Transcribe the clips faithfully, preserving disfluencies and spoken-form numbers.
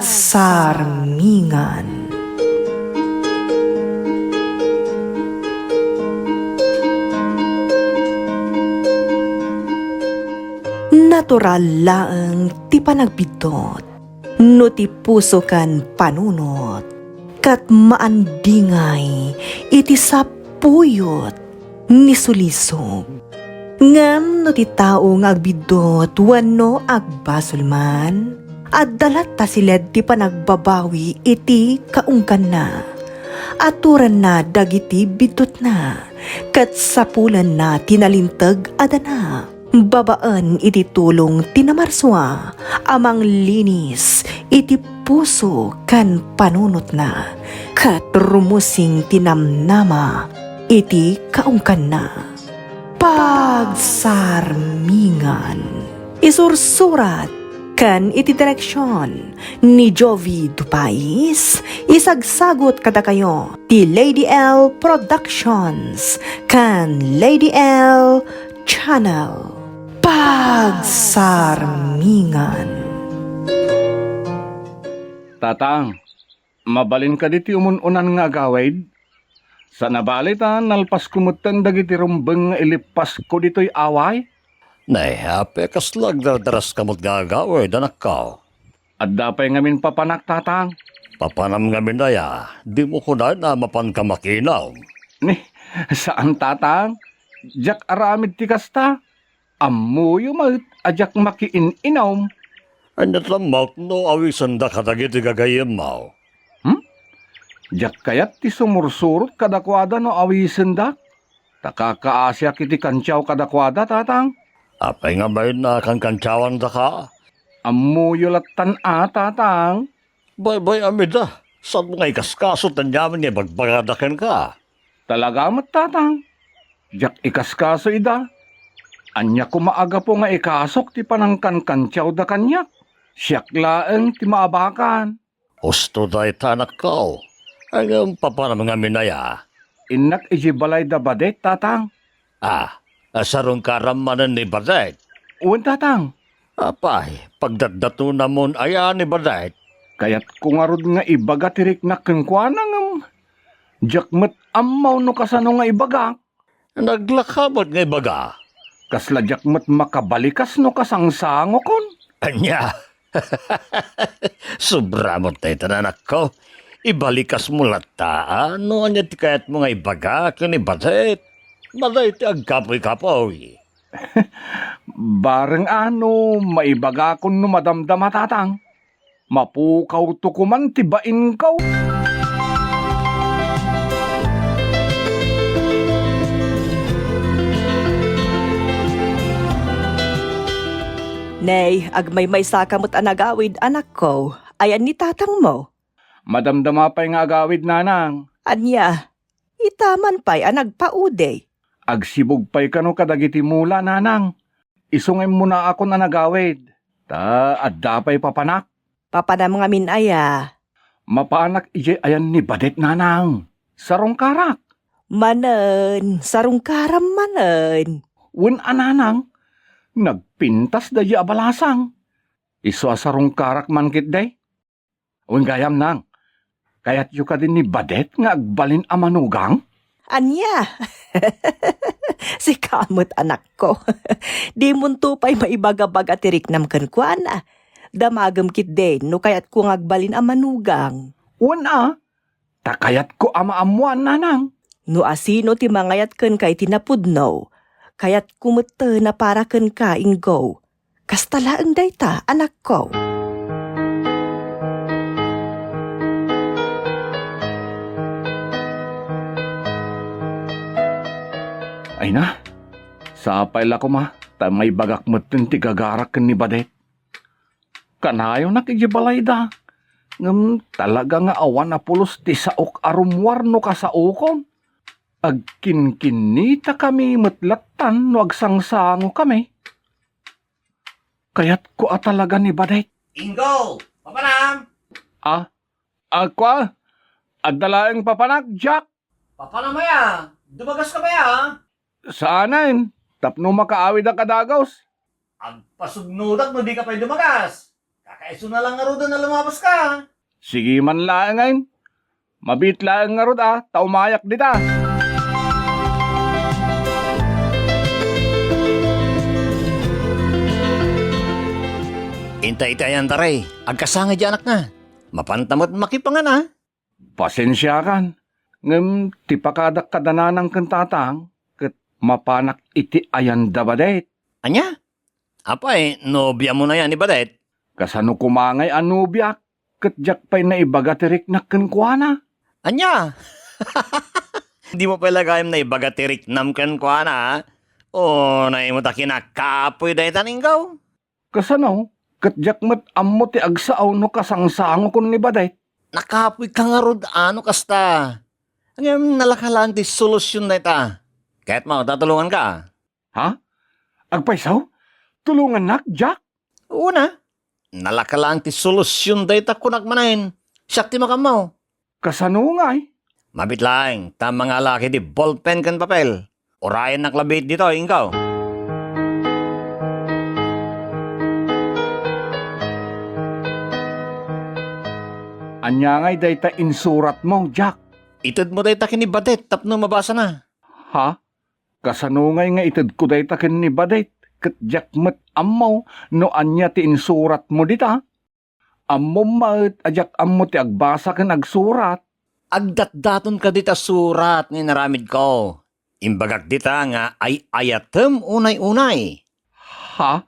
Pagsarmingan. Natural laeng ti panagbiddut no ti puso ken panunot ket maandingay iti sapuyot ni sulisog. Ngem no ti tao nga agbiddut wenno agbasol man, adda latta siled ti panagbabawi iti kaungganna. Aturanna dagiti biddutna, ket sapulanna ti nalinteg a dana. Babaen iti tulong ti namarsua a manglinis iti puso ken panunotna, ket rumusing ti namnama iti kaungganna. Pagsarmingan. Isursurat ken iti direksion ni Jovi Dupais, isagsagut kadakayo ti Lady L Productions ken Lady L Channel. Pagsarmingan. Tatang, mabalin kadi ti umun-unan nga agawid? Sana bali ta nalpasko metten dagiti rumbeng nga ilippasko ditoy away? Nay, apay kasla agdardaras ka met nga agawid, anakko? Adda pay ngamin papanak, Tatang. Papanam ngamin aya, dimo kunaen a mapanka makiinom? Ni, saan, Tatang. Diak aramid ti kasta. Ammoyo met a diak makiin-inom. Ania ti ammok no awisenda kadagiti gagayyemmo? Hmm? Diak kayat ti sumursurot kadakuada no awisendak. Ta kakaasiak iti kantiaw kadakuada, Tatang. Apay nga bain a kankantiawandaka? Ammoyo lattan a, Tatang. Baybay-am ida, saanmo nga ikaskaso ti aniaman nga ibagbagada kenka? Talaga met, Tatang. Diak ikaskaso ida. Ania koma a gapu nga ikasok ti panangkankantiawda kaniak? Siak laeng ti maabakan. Husto dayta, anakko. Ngem papanam ngamin aya? Innak idiay balay da Badet, Tatang. Ah, sarungkaram manen ni Badet? Wen, Tatang. Apay, pagdatdatonamon aya ni Badet? Kayatko ngarud nga ibaga ti riknak kenkuana ngem diak met ammo no kasano nga ibagak. Naglaka met nga ibaga. Kasla diak met makabalikas no kasangsangokon. Ania? Sobra met dayta, anakko. Ibalikasmo latta, a, no ania ti kayatmo nga ibaga ken ni Badet. Maday ti agkapuy-kapuy. Bareng a no maibagakon no madamdama, Tatang. Mapukawto koman ti bainko. Nay, agmaymaysaka met a nagawid, anakko. Ayan ni tatangmo? Madamdama pay nga agawid, nanang. Ania? Ita man pay a nagpaudi. Agsibug pay kano kadagiti mula, nanang. Isu nga immunaakon a nagawid. Ta adda pay papanak. Papanam ngamin aya? Mapanak idiay ayan ni Badet, nanang. Sarungkarak. Manen, sarungkaram manen. Wen a, nanang, nagpintas daydi a balasang. Isu a sarungkarak man ketdi. Wen gayam, nang, kayatyo kadi ni Badet nga agbalin a manugang? Ania? Sika met, anakko. Dimonto pay maibagabaga ti riknam kenkuana. Damagem ketdi no kayatko nga agbalin a manugang. Wen a, ta kayatko a maammoan, nanang. No asino ti mangayat kenka iti napudno, kayatko metten a para kenka, Inggo. Kasta laeng dayta, anakko. Ay na, sapay la koma, ta maibagak metten ti gagarak ken ni Badet. Kanayonak idiay balayda, ngem talaga nga awan a pulos ti saok a rummuar no kasaokon. Agkinkinitakami met lattan no agsangsangokami. Kayatko a talaga ni Badet. Inggo, papanam? Ah, ah, kua? Adda laeng papanak, Jack? Papanam aya? Dumagas ka pay a? Saanen, tapno makaawid a kadagus. Agpasugnodak no di ka pay dumagas. Kayatmo la ngaruden a lumabaska. Sige man laengen. Mabiit laeng ngarud a, ta umayak dita. Inta iti ayan, Tare, agkasangay di anakna. Mapanta met makipangan a. Pasensiakan, ngem ti pakadak kada nanang ken tatang, ket mapanak iti ayan da Badet. Ania? Apay, nobiamo na yan ni Badet? Kasano koma ngay a nobiak, ket diak pay naibaga ti riknak kenkuana? Ania? Dimo pay la gayam naibaga ti riknam kenkuana, a? Unaymo ta kinakapoy dayta, Ninggaw. Kasano? Ket diak met ammo ti agsao no kasangsangokon ni Badet. Nakapoyka ngarud a no kasta. Ngem nalaka laeng ti solusion dayta. Kayatmo ta tulonganka? Ha? Agpayso? Tulongannak, Jack? Una, nalaka laeng ti solusion dayta, kunak manen. Siak ti makaammo. Kasano ngay? Mabiit laeng, ta mangalak iti ballpen ken papel. Urayennak labi ditoy, Ninggaw. Ania ngay dayta insuratmo, Jack? Itedmo dayta ken ni Badet tapno mabasana. Ha? Kasano ngay nga itedko dayta ken ni Badet, ket diak met ammo no ania ti insuratmo dita? Ammom met a diak ammo ti agbasa ken agsurat. Agdatdatonka dita surat nga inaramidko. Imbagak dita nga ay-ayatem unay-unay. Ha?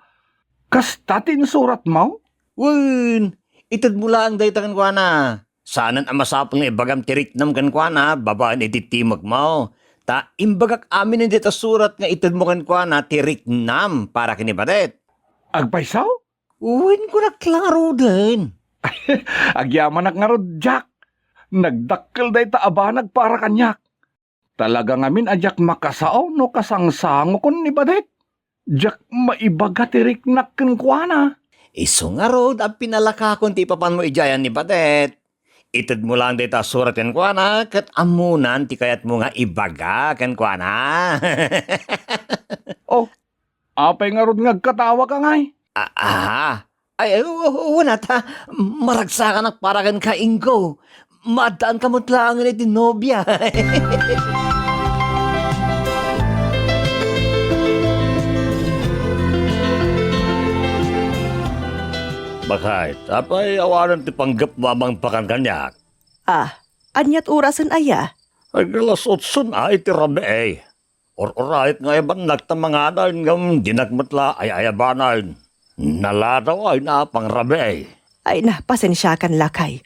Kasta ti insuratmo? Wen, itedmo laeng dayta kenkuana. Saanen a masapul nga ibagam ti riknam kenkuana babaen iti timekmo. Ta imbagak aminen dita surat nga itedmo kenkuana ti riknam para ken ni Badet. Agpayso? Wen, kunak la ngaruden. Agyamanak ngarud, Jack. Nagdakkel dayta a banag para kaniak. Talaga ngamin a diak makasao no kasangsangokon ni Badet. Diak maibaga ti riknak kenkuana. Isu ngarud a pinalakakon ti ipapanmo idiay ni Badet. Itedmo laeng dayta a surat kenkuana ket ammonan ti kayatmo nga ibaga kenkuana. Oh, apay ngarud nga agkatawaka ngay? Ah, ah. Ay, ay, u-, u-, una ta, maragsakanak para kenka, Ingo. Maaddaanka met laengen iti nobia. Bakit? Apay awanen ti panggepmo a mangpakan kaniak? Ah, aniat orasen aya? Ag alas otson a iti rabii. Ur-urayek nga ayabannak ta manganen ngem dinak met la ay-ayabanen. Naladaw ay napangrabii. Ay na, pasensiakan lakay.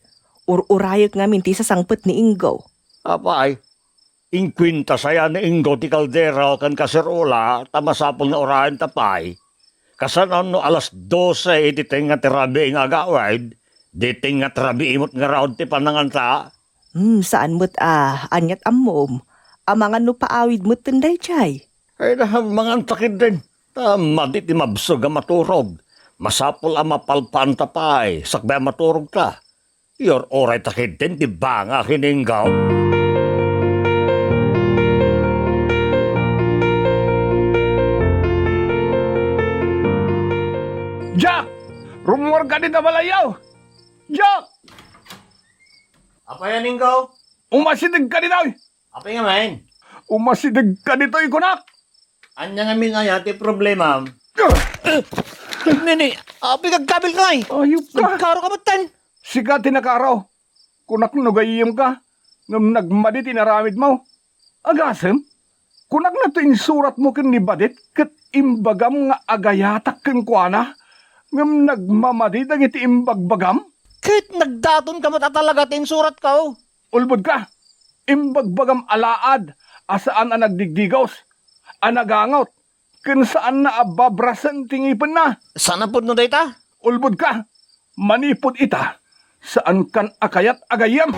Ur-urayek ngamin ti sasangpet ni Ingo. Apay, inkuenta saya ni Ingo ti kaldero ken kaserola ta masapul nga urayen ta pay. Kasano no alas dose iti tengnga ti rabii nga agawid, di tengnga ti rabii met ngarud ti pananganta? Hmm, saan met a, aniat ammom? Amangan no paawid metten daydiay? Ay, na, manganta ketdin. Ta madi ti mabsog a maturog. Masapul a mapalpaanta pay, sakbay a maturogta. Ur-urayta ketdin ti banga ken ni Ingo. Jack! Rummuarka dita balayyo! Jack! Apay a, Ingo? Umasidegka ditoy! Apay ngamin? Umasidegka ditoy, kunak! Ania ngamin aya ti problemam? Nini, apay agkabilka ay? Ayup ka. Nagkaro ka metten. Sika ti nakaro. Kunak no gayyemka, ngem nagmadi ti inaramidmo. Agasem, kunakna ti insuratmo ken ni Badet ket imbagam nga agayatak kenkuana, ngem nagmamadi dagiti imbagbagam? Ket nagdatonka met a talaga ti insuratko. Ulbodka, imbagbagam a laad a saan a nagdigdigos, a nagangot, ken saanna a babrasen ti ngipenna. Saan a pudno dayta? Ulbodka, manipud ita, saankan a kayat a gayyem.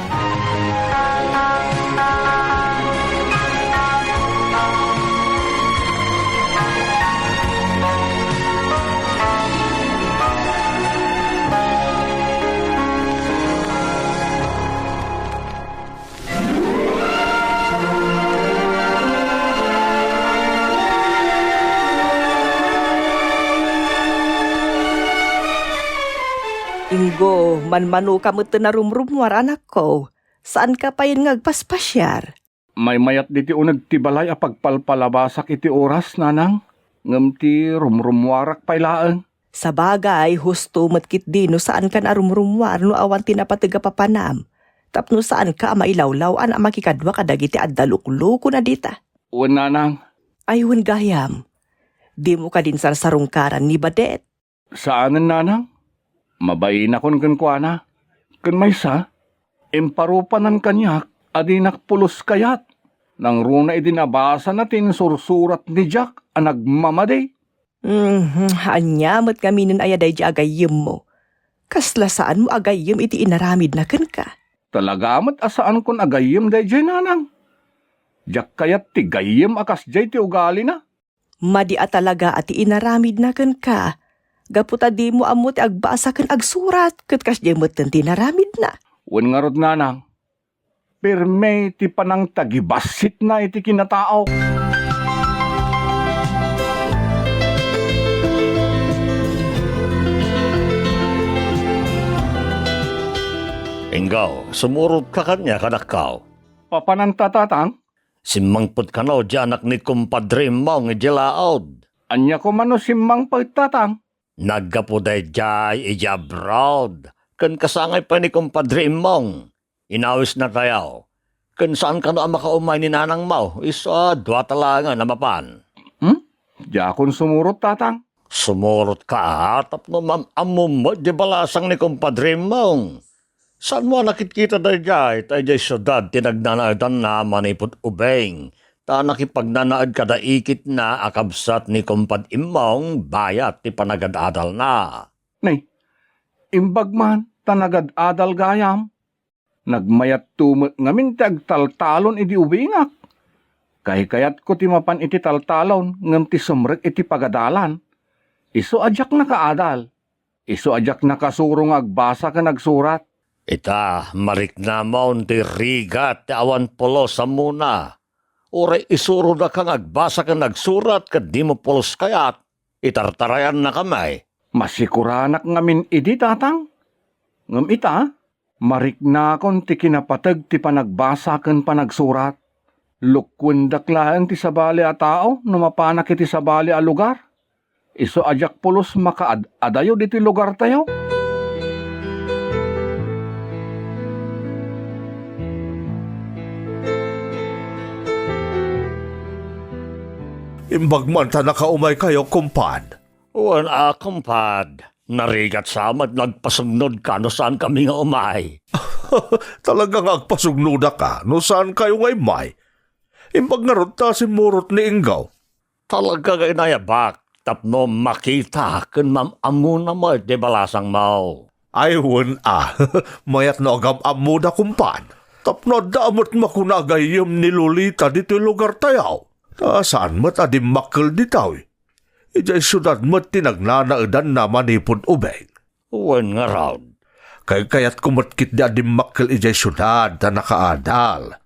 Go, manmanoka met ti narumrummuar, anakko. Saanka payen nga agpaspasiar? Maymayat diti uneg ti balay a pagpalpalabasak iti oras, nanang. Ngem ti rumrummuarak pay laeng. Sabagay, husto met ketdi no saanka narumrummuar no awan ti napateg a papanam, tapno saanka a mailawlaw-an a makikadua kadagiti adda luklukona dita. Wen, nanang. Ay, wen gayam. Dimo kadi sarsarungkaran ni badet? Saanen, nanang. Mabainakon kenkuana. Ken maysa, imparupanan kaniak a dinak pulos kayat. Nangruna idi nabasana ti insursurat ni Jack a nagmamadi. Mhm, ania met ngaminen aya daydiay a gayyemmo? Kasla saanmo a gayyem iti inaramidna kenka? Talaga met a saankon a gayyem daydiay, nanang. Diak kayat ti gayyem a kasdiay ti ugalina. Madi a talaga a ti inaramidna kenka, gapu ta dimo ammo ti agbasa ken agsurat, ket kasdiay metten ti inaramidna. Wen ngarud, nanang, pirme ti panangtagibassitna iti kinataok. Ingaw, sumurotka kaniak, anakko. Papananta, tatang? Simmangpet kano di anak ni Kumpadre Immong idiay laod. Ania koma no simmangpet, tatang? Naggapu daydiay idiay abroad, ken kasangay pay ni Kumpadre Immong. Inawisnatayo. Ken saan kano a makaumay ni nanangmo, isu a dua ta laengen a mapan. Hmm? Diakon sumurot, tatang. Sumurotka, tapno maam-ammom met di balasang ni Kumpadre Immong. Saanmo a nakitkita daydiay ta idiay siudad ti nagnanaedanna manipud ubing, ta nakipagnanaed kada ikitna a kabsat ni Kumpad Immong bayat ti panagad-adalna. Nay, imbag man ta nagad-adal gayam. Nagmayatto met ngamin ti agtaltalon idi ubingak. Kaykayatko ti mapan iti taltalon ngem ti sumrek iti pagadalan. Isu a diak nakaadal. Isu a diak nakasuro nga agbasa ken agsurat. Ita, mariknamon ti rigat ti awan pulos ammona. Uray isurodaka nga agbasa ken agsurat ket dimo pulos kayat, itartarayannakami. Masikuranak ngamin idi, tatang. Ngem ita, mariknakon ti kinapateg ti panagbasa ken panagsurat. Lukkuendak laeng ti sabali a tao no mapanak iti sabali a lugar. Isu a diak pulos makaad-adayo ditoy lugartayo. Imbag man ta nakaumaykayo, kumpad. Wen a, kumpad. Narigat sa met no agpasugnodka no saankami nga umay. Talaga nga agpasugnodaka no saankayo nga immay. Imbag ngarud ta simmurot ni Ingaw. Talaga nga inayabak tapno makita ken maam-ammona met ti balasangmo. Ay, wen a. Mayat no agam-ammoda, kumpad. Tapno adda met makuna a gayyem ni Lolita ditoy lugartayo. Ta saan met a dimmakkel ditoy. Idiay siudad met ti nagnanaedanna manipud ubing. Wen ngarud. Kaykayatko met ketdi a dimmakkel idiay siudad ta nakaadal.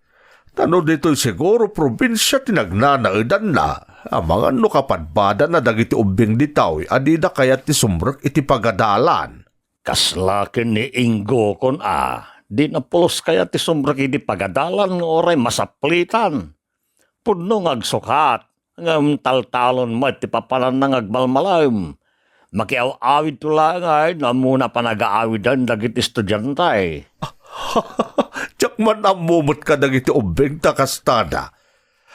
Ta no ditoy siguro probinsia ti nagnanaedanna, amangan no kapadpadana dagiti ubbing ditoy a dida kayat ti sumrek iti pagadalan. Kasla ken ni Ingo kun a, dina pulos kayat ti sumrek iti pagadalan nga uray masaplitan. Pudno nga agsukat, ngem taltalon met ti papananna nga agmalmalem. Makiaw-awidto laeng ay no ammona a panagaawidan dagiti estudiante. Diak man ammo met kadagiti ubbing ta kastada.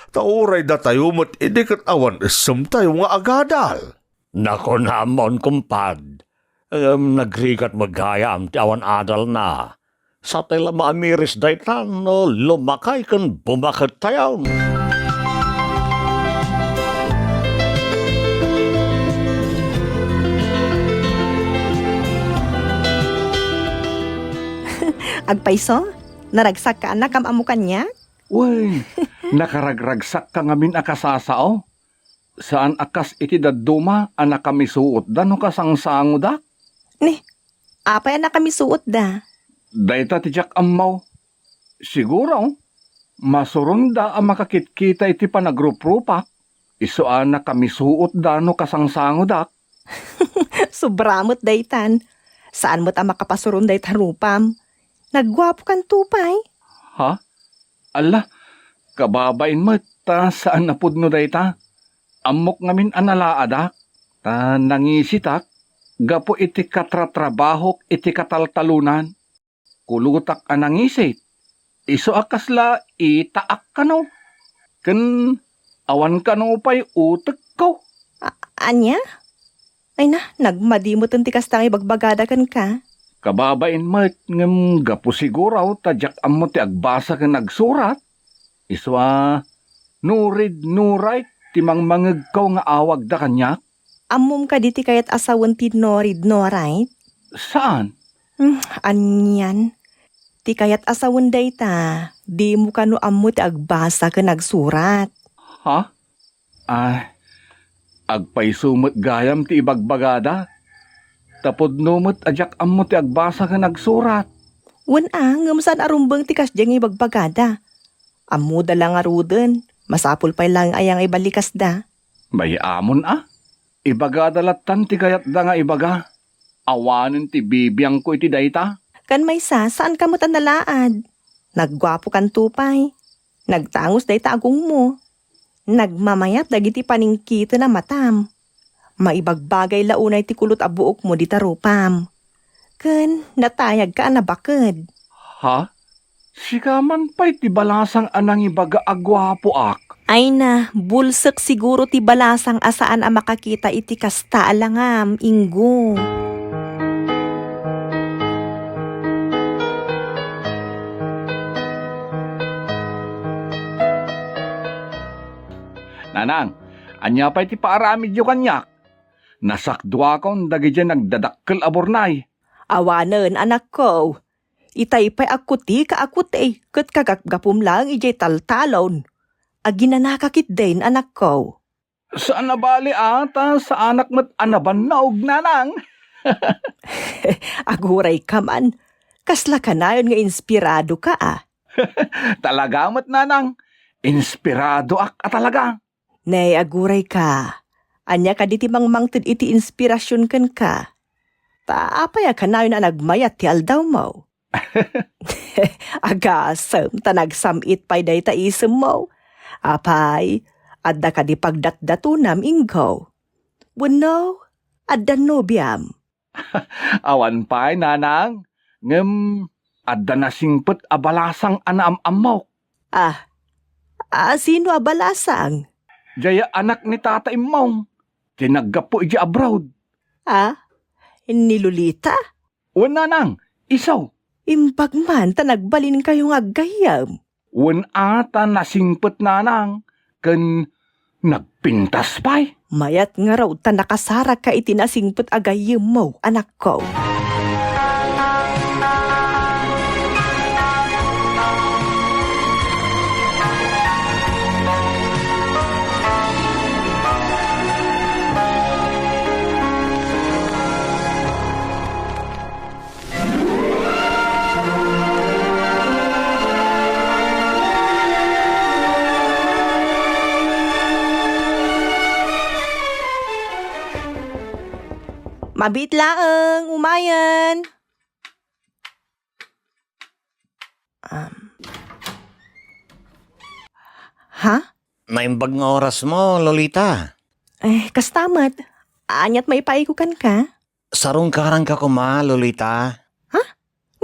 Ta uray datayo met idi ket awan essemtayo nga agadal. Nakunamon, kumpad. Ngem nagrigat met gayam ti awan adalna. Satay la maamiris dayta no lumakay ken bumaket tayon. Agpayso, naragsakka a nakam-ammo kaniak? Wen, nakaragragsakka ngamin a kasasao. Saan a kas iti dadduma a nakamisuotda no kasangsangodak? Ni, apay a nakamisuotda? Dayta ti diak ammo. Siguro, masuronda a makakitkita iti panagruprupak. Isu a nakamisuotda no kasangsangodak. Sobra met daytan. Saan met a makapasuron dayta rupam. Nagguapokanto pay. Ha? Alla, kababain met ta saan a pudno dayta. Ammok ngamin a nalaadak, ta nangisitak gapu iti katratrabahok iti kataltalonan. Kulotak a nangisit. Isu a kasla itaak kano. Ken awan kano pay utekko. A-, ania? Ay na, nagmadi met ti kasta nga ibagbagada kenka. Kababain met, ngem gapu siguro ta diak ammo ti agbasa ken agsurat. Isu a, nurid nuray ti mangmangegko nga awagda kaniak. Ammom kadi ti kayat a sawen ti nurid nuray? Saan? Hmm, anian? Ti kayat a sawen dayta, dimo kano ammo ti agbasa ken agsurat. Ha? Ay, agpayso met gayam ti ibagbagada. Ta pudno met a diak ammo ti agbasa ken agsurat. Wen a, ngem saan a rumbeng ti kasdiay nga ibagbagada. Ammoda la ngaruden, masapul pay laeng aya nga ibalikasda. Mayamon a, ibagada lattan ti kayatda nga ibaga. Awanen ti bibiangko iti dayta. Ken maysa, saanka met a nalaad. Nagguapokanto pay. Nagtangos dayta agongmo. Nagmamayat dagiti paningkiten a matam. Maibagbagay la unay ti kulot a buokmo dita rupam. Ken natayagka a nabaked. Ha? Sika man pay ti balasang a nangibaga a guapoak. Ay na, bulsek siguro ti balasang a saan a makakita iti kasta a langam, Inggo. Nanang, ania pay ti paaramidyo kaniak? Nasakduakon dagidiay nagdadakkel a burnay. Awanen, anakko. Itay pay a kuti ka a kuti, ket kagapgapum laeng idiay taltalon. Aginanaka ketdin, anakko. Saan a bali a, ta saanak met a nabannog, nanang. Agurayka man. Kasla kanayon nga inspiradoka a. Talaga met, nanang. Inspiradoak a talaga. Ne, agurayka. Ania kadi ti mangmangted iti inspirasion kenka? Ta apay a kanayon a nagmayat ti aldawmo? Agasem ta nagsam-it pay dayta isemmo. Apay, adda kadi pagdatdatonam, Inggo? Wenno, adda nobiam? Awan pay, nanang. Ngem adda nasingpet a balasang a naam-ammok. Ah, a, sino a balasang? Diay anak ni Tata Immong, ti naggapu idiay abroad. Ah, ni Lolita? Wen, nanang, isu. Imbag man ta nagbalinkayo nga aggayyem. Wen a ta nasingpet, nanang, ken nagpintas pay. Mayat ngarud ta nakasarakka iti nasingpet a gayyemmo, anakko. Mabiit laeng, umayen. Um. Ha? Naimbag nga orasmo, Lolita. Eh, kasta met. Aniat maipaayko kenka? Sarungkaranka koma, Lolita. Ha?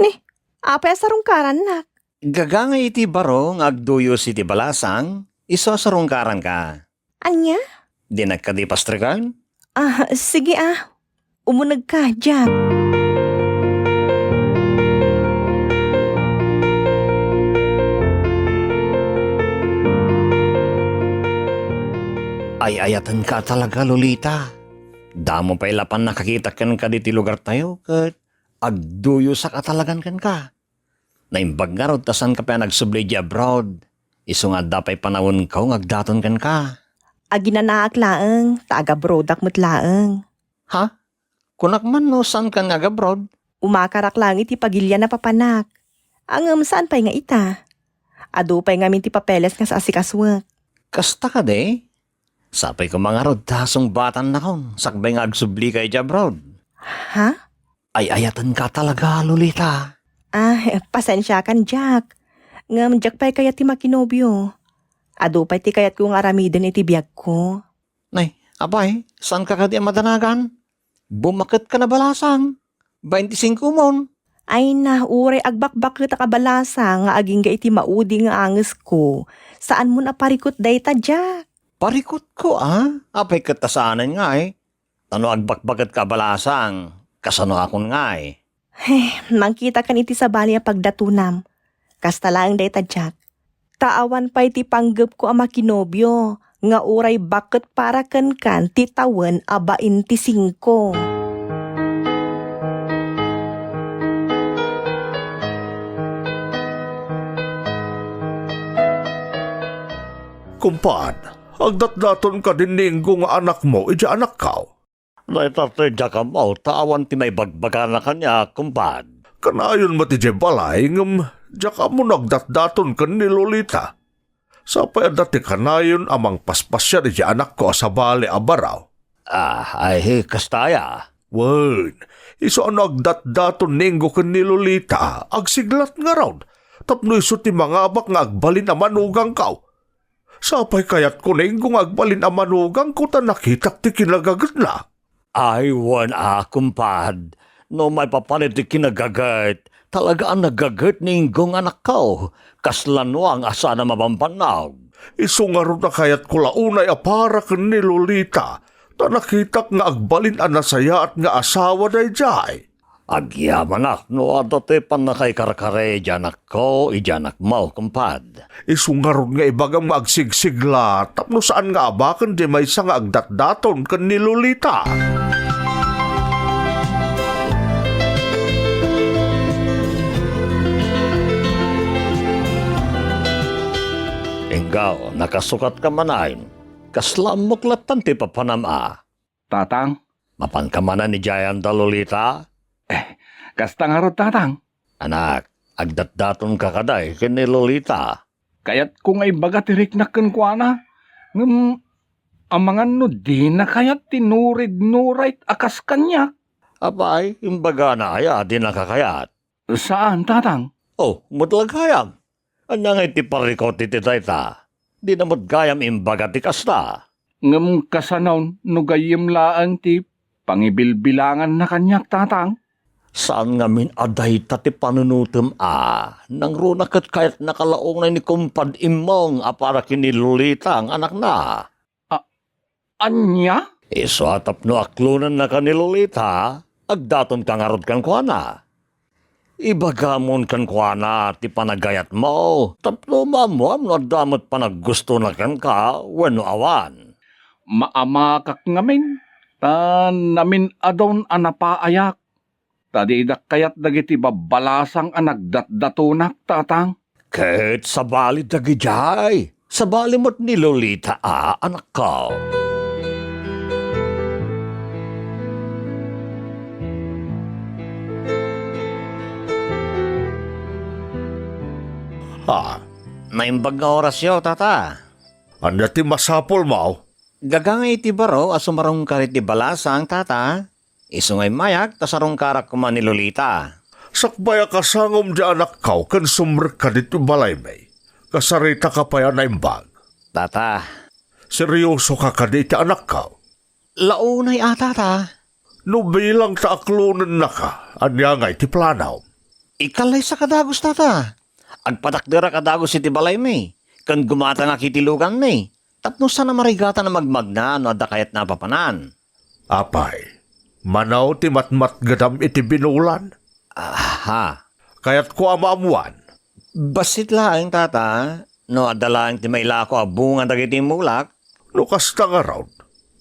Ni, apay a sarungkarannak? Gagangay iti baro nga agduyos iti balasang, isu a sarungkaranka. Ania? Dinak kadi pastreken? Ah, sige a. Umunegka, Jack. Ay-ayatenka a talaga, Lolita. Damo pay la pannakakitak kenka ditoy lugartayo, ket agduyosak a talagan kenka. Naimbag ngarud ta saanka pay a nagsubli idiay abroad. Isu nga adda pay panawenko nga agdaton kenka. Aginanaak laeng, ta agabroadak met laeng. Ha? Kunak man no saankan nga agabroad? Umakarak laeng iti pagilian a papanak. Ngem saan pay nga ita. Adu pay ngamin ti papeles nga saasikasuek. Kasta kadi? Sapay koma ngarud ta sungbatannakon sakbay nga agsublika idiay abroad. Ha? Ay-ayatenka talaga, Lolita. Ah, pasensiakan, Jack. Ngem diak pay kayat ti makinobio. Adu pay ti kayatko nga aramiden iti biagko. Nay, apay, saanka kadi a madanagan? Bumaketka a balasang. Bainti singko mon. Ay na, uray agbakbaketak a balasang nga agingga iti maudi nga angesko. Saanmon a parikut dayta, Jack? Parikutko, a? Apay ket ta saanen ngay? Ta no agbakbaketka a balasang, kasanoakon ngay? He, mangkitakan iti sabali a pagdatonam. Kasta laeng dayta, Jack. Ta awan pay ti panggepko a makinobio nga uray baket para kenkan ti tawen a bainti singko. Kumpad, agdatdaton kadi ni Inggong nga anakmo idiay anakkaw? Dayta ti diak ammo ta awan ti maibagbagana kaniak, kumpad. Kanayon met idiay balay, ngem diak ammo no agdatdaton ken ni Lolita. Sapay adda ti kanayon a mangpaspasiar idiay anakko a sabali a baro. Ah, ay, kasta aya? Wen, isu a no agdatdaton ni Inggong ken ni Lolita, agsiglat ngarud, tapno isu ti mangabak nga agbalin a manugangko. Sapay kayatko ni Inggong nga agbalin a manugangko ta nakitak ti kinagagetna. Ay, wen a, kumpad. No maipapan iti kinagaget, talaga a nagaget ni Inggong anakko. Kasla nuang a saan a mabambannog. Isu ngarud a kayatko la unay a para ken ni Lolita, ta nakitak nga agbalin a nasayaat nga asawa daydiay. Agyamanak no adda ti pannakaikarkari idiay anakko, idiay anakmo, kumpad. Isu ngarud nga ibagam nga agsigsigla tapno saan nga abaken diay maysa nga agdatdaton ken ni Lolita. Inggong, nakasukatka manen. Kasla ammok latta ti papanam a. Tatang? Mapanka manen idiayan da Lolita? Eh, kasta ngarud, Tatang. Anak, agdatdatonka kadi ken ni Lolita? Kayatko nga ibaga ti riknak kenkuana, ngem amangan no dina kayat ti nurid-nurayt a kas kaniak. Apay, imbagana aya a dinaka kayat? Saan, Tatang. Oh, met la gayam. Ania ngay ti parikut iti dayta? Dina met gayam imbaga ti kasta. Ngem kasano no gayyem laeng ti pangibilbilanganna kaniak, Tatang? Saan ngamin a dayta ti panunotem a nangruna ket kayatnaka la unay ni Kumpad Immong a para ken ni Lolita nga anakna? A-, ania? Isu a tapno aklonennaka ni Lolita, agdatonka ngarud kenkuana. Ibagamon kenkuana ti panagayatmo tapno maammoam no adda met panaggustona kenka wenno awan. Maamakak ngamin, ta namin-adun a napaayak, ta didak kayat dagiti babbalasang a nagdatdatonak, Tatang. Ket sabali dagidiay. Sabali met ni Lolita a, anakko. Ah. Naimbag nga orasyo, Tata. Ania ti masapulmo? Gagangay iti baro a sumarungkar iti balasang, Tata. Isu nga immayak ta sarungkarak koma ni Lolita. Sakbay a kasangom diay anakko ken sumrekka ditoy balaymi. Kasaritaka pay a naimbag. Tata. Seriosoka kadi iti anakko? La unay a, Tata. No bilang ta aklonennaka, ania ngay ti planom? Ikkallaysaka dagus, Tata. Agpatakderak a dagus iti balaymi, ken gumatangak iti luganmi, tapno saan a marigatan a magmagna no adda kayatna a papanan. Apay, mano ti matmatgedam iti binulan? Aha. Kayatko a maammoan. Bassit laeng, Tata, no adda laeng ti mailako a bunga dagiti immulak. No kasta ngarud,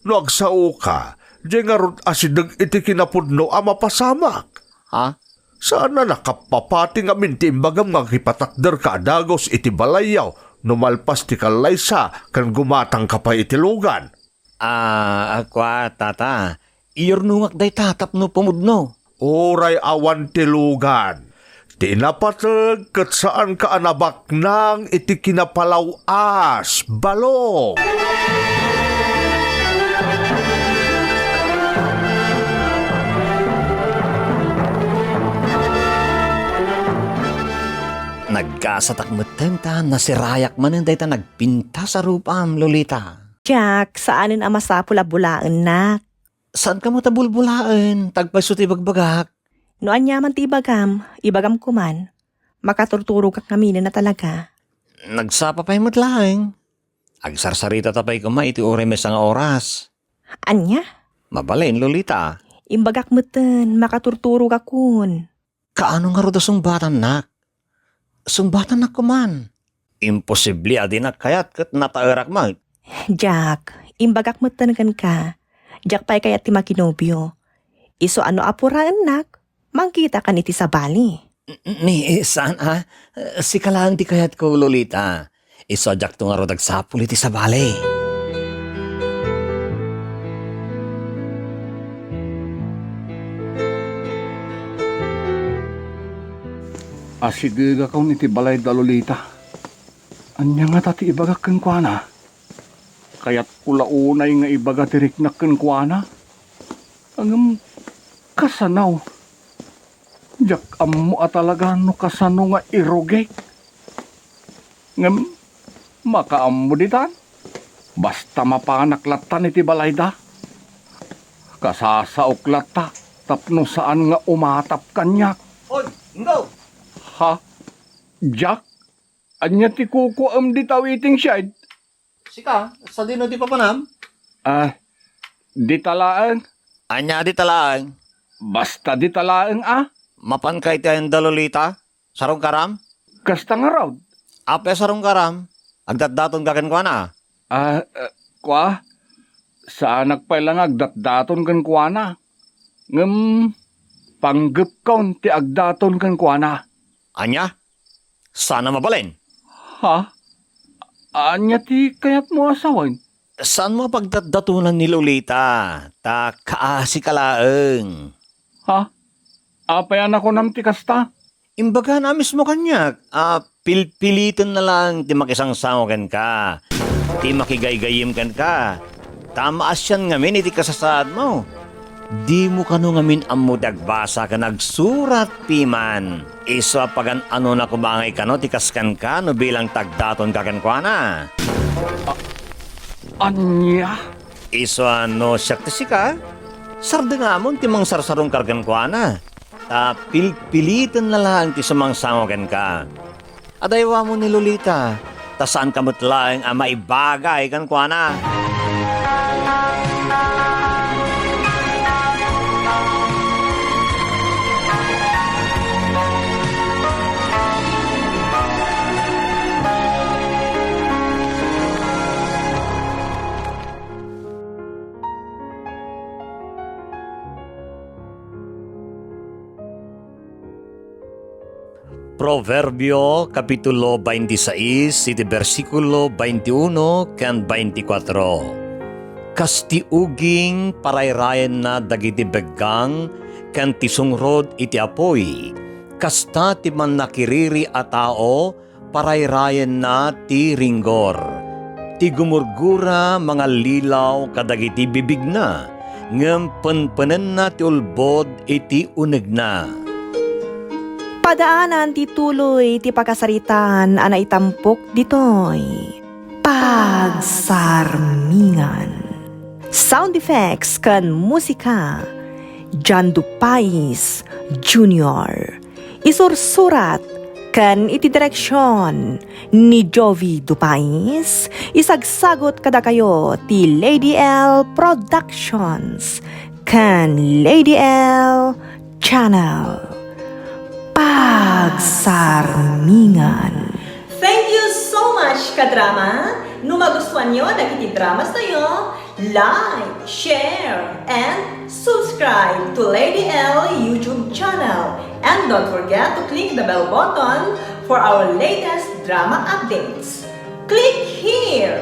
no agsaoka, diay ngarud asideg iti kinapudno a mapasamak. Ha? Saan a nakappapati ngamin ti imbagam nga agipatakderka a dagus iti balayyo no malpas ti kallaysa ken gumatangka pay iti lugan? Ah, a kua, Tata, iyurnongak dayta tapno pumudno. Uray awan ti lugan, ti napateg ket saanka a nabaknang iti kinapalaw-as, balong! Kasatak metten ta nasirayak manen dayta nagpintas a rupam, Lolita. Jack, saanen a masapul a bulaennak. Saanka met a bulbulaen, ta agpayso ti ibagbagak. No aniaman ti ibagam, ibagam koman. Makaturturogak ngaminen a talaga. Nagsapa pay met laeng. Agsarsarita ta pay koma iti uray maysa nga oras. Ania? Mabalin, Lolita. Imbagak metten, makaturturogakon. Kaano ngarud a sungbatannak? Sungbatannak koman. Imposible a dinak kayat ket nataerak met. Jack, imbagak metten kenka. Diak pay kayat ti makinobio. Isu a no apuraennak, mangkitakan iti sabali. N-, ni, saan a? Sika laeng ti kayatko, Lolita. Isu a diakto ngarud agsapul iti sabali. Asigegakon iti balayda, Lolita. Ania ngata ti ibagak kenkuana? Kayatko la unay nga ibaga ti riknak kenkuana. Ngem kasano? Diak ammo a talaga no kasano nga irugik. Ngem makaammo ditan. Basta mapanak lattan iti balayda. Kasasaok latta tapno saan nga umatap kaniak. Oy, Ingo! Ha? Jack? Ania ti kukuaem dita waiting shed? Sika, sadino ti papanam? Ah, dita laeng. Ania dita laeng? Basta dita laeng a. Mapanka iti ayan da Lolita? Sarungkaram? Kasta ngarud. Apay a sarungkaram? Agdatdatonka kenkuana? Ah, eh, kua? Saanak pay la nga agdatdaton kenkuana. Ngem, panggepkon ti agdaton kenkuana. Ania? Saan a mabalin? Ha? Ania ti kayatmo a sawen? Saanmo a pagdatdatonan ni Lolita, ta kaasika laeng. Ha? Apay a nakunam ti kasta? Imbagana a mismo kaniak a pilpilitenna laeng ti makisangsango kenka, ti makigaygayem kenka, ta maasian ngamin iti kasasaadmo. Dimo kano ngamin ammo ti agbasa ken agsurat piman. Isu a pagan-anona koma ngay kano ti kas kenka no bilang ti agdatonka kenkuana. A-, ania? Isu a no siak ti sika, sardengamon ti mangsarsarungkar kenkuana, ta pilpilitenna laeng ti sumangsango kenka. Adaywamon ni Lolita, ta saanka met laeng a maibagay kenkuana. Proverbio, kapitulo twenty-six, iti bersikulo twenty-uno ken twenty-kuatro. Kas ti uging parayrayenna dagiti beggang ken ti sungrod iti apuy, kasta ti mannakiriri a tao parayrayenna ti ringgor. Ti gumurgura mangallilaw kadagiti bibigna, ngem penpenenna ti ulbod iti unegna. Padaanan ti tuloy ti pakasaritaan a naitampok ditoy Pagsarmingan. Sound effects ken musika, John Dupais Junior. Isursurat ken iti direksion ni Jovi Dupais, isagsagut kadakayo ti Lady L Productions ken Lady L Channel. Pagsarmingan. Thank you so much, kadrama! No magustuanyo dagiti dramas tayo, like, share, and subscribe to Lady L YouTube channel. And don't forget to click the bell button for our latest drama updates. Click here!